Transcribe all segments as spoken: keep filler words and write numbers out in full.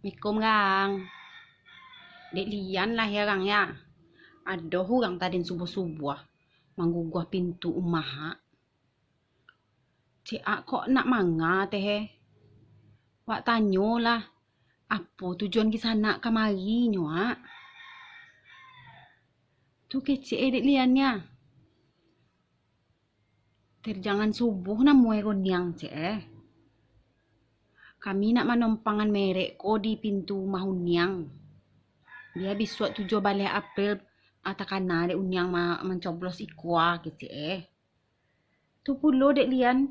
Assalamualaikum, Gang. Dek Lian lah ya, Gang, ya? Ado urang tadin subuah-subuah mangguguah pintu umah, ha? Cek ak kok nak manga teh, he? Wak tanyolah, apo tujuan kisanak kamari nyo, ak? Tu kecek e dek Lian ya. Terjangan subuh namuai runiang cek eh. Kami nak manompangan merek ko di pintu rumah uniang. Bia bisuak tujuah baleh April, ah, takana dek uniang ma-, mancoblos ikua kecek eh. Tu pulo dek Lian.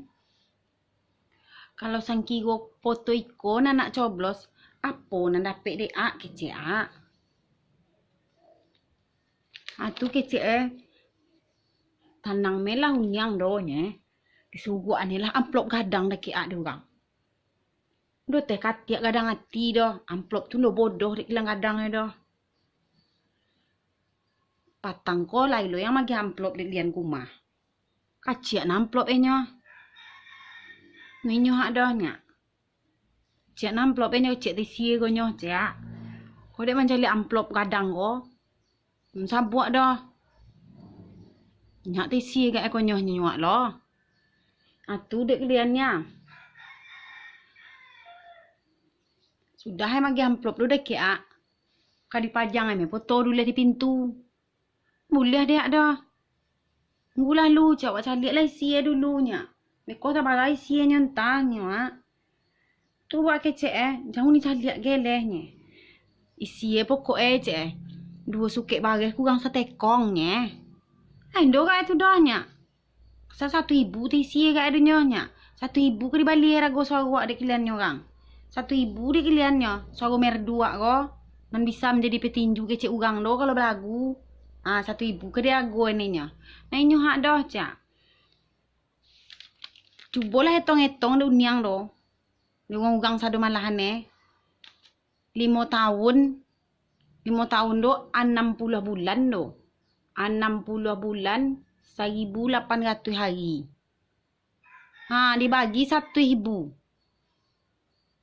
Kalau sangkiro poto iko nan nak coblos, apo nan dapek dek ak kecek ak? Ah, tu kecek eh. Tanang me lah uniang do nye. Disuguak ane lah amplop gadang dakek ak di urang. Do teh katiak gadang ati do. Amplop tu lo bodoh dek kilan gadang e do. Patang ko lai lo yang magih amplop dek Lian kumah. Kaciak nan amplop e nyo. Ninyo hak doh nyak. Ciak nan amplop e nyo, ciak tisi ko nyo, ciak. Ko dek mancaliak amplop gadang ko. Hmm, sabuak doh. Nyak tisi gak e ko nyo nyuak lo. Atu dek kalian nya. Sudah e magih amplop tu dek ciak. Ka dipajang e me poto duleh di pintu. Buliah dek doh. Nunggu lalu, cak wak caliak lah isi e dulu nyak. Beko tabara isi e nyo ntah nyo, ak. Tu wak kecek e, jangan dicaliak geleh nye. Isi e pokok e cek e, duo sukek bareh kurang satekong nye. Ai ndo gai tu doh nyak. Sa-, satu ibu tu isi e gai dunyo nyak. Satu ibu ka dibali e rago suaro wak dek kalian nyo urang. Satu ibu dek kalian nyo, suaro merdu wak ko, nan bisa manjadi petinju kecek urang do kalau balagu. Ah, satu ibu ka diago ane nyo. Nah, inyo hak doh, cak. Cubolah etong-etong dek uniang do. Dek urang-urang sado malahan e. Limo taun, limo taun do anam puluah bulan do. Anam puluah bulan, saribu lapan ratuih hari. Ha, dibagi satu ibu.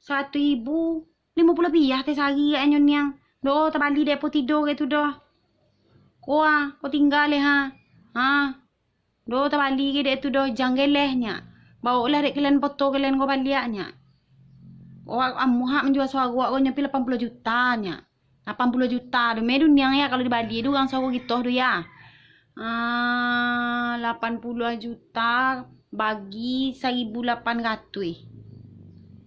Satu ibu, limo puluah piah teh sari agaknyo niang. Do, tabali dek po tido ke tu doh. Ko ah, ko tingga leh ha. Ha. Do, tabali ke dek tu doh, jang geleh nyak. Baoklah dek kalian poto kalian ko baliak nyak. Ko amuah manjua suaro ko nyapi lapan puluah juta nyak. Lapan puluah juta tu, me duniang ya, kalau dibali tu urang suaro gitoh tu ya. Ah, lapan puluah juta bagi saribu lapan ratuih.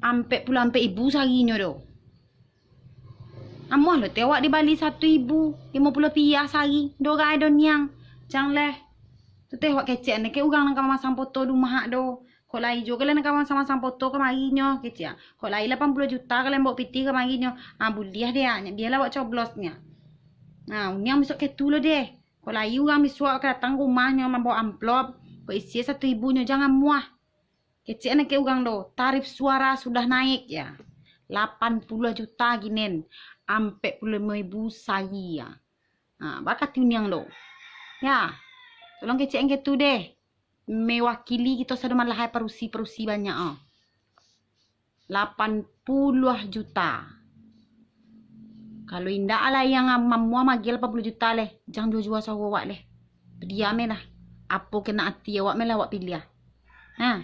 Ampek puluah ampek ibu sarinyo do. Amuah lo teh awak dibali satu ibu, limo puluah piah sari, do gai do niang. Jang leh. Tu teh awak kecek nyo ke urang nan ka mamasang poto di umah ak do. Kok lai juo kalian ka masang-masang poto kamari nyo, kecek ah. Kok lai lapan puluah juta kalian bawa pitih kamari nyo. Ah, buliah deh ah, nyak bialah awak coblos nyak. Nah, uniang bisuak ketu lo deh. Kok lai urang bisuak ka datang ka rumah nyo mambawa amplop, kok isi satu ibu nyo jang amuah. Kecek nyo ke urang do, tarif suara sudah naik ya. Lapan puluah juta ginen, ampek puluah limo ibu sari ya. Nah, bakati uniang do. Ya, tolong kecek nyo ketu deh. Mewakili kito sado malahai parusi-parusi banyak ah. Lapan puluah juta. Kalau indak lah yang mamuah magih lapan puluah juta leh, jang jua-jua suaro awak leh. Padiam e lah. Apo kena ati awak me lah awak piliah. Nah,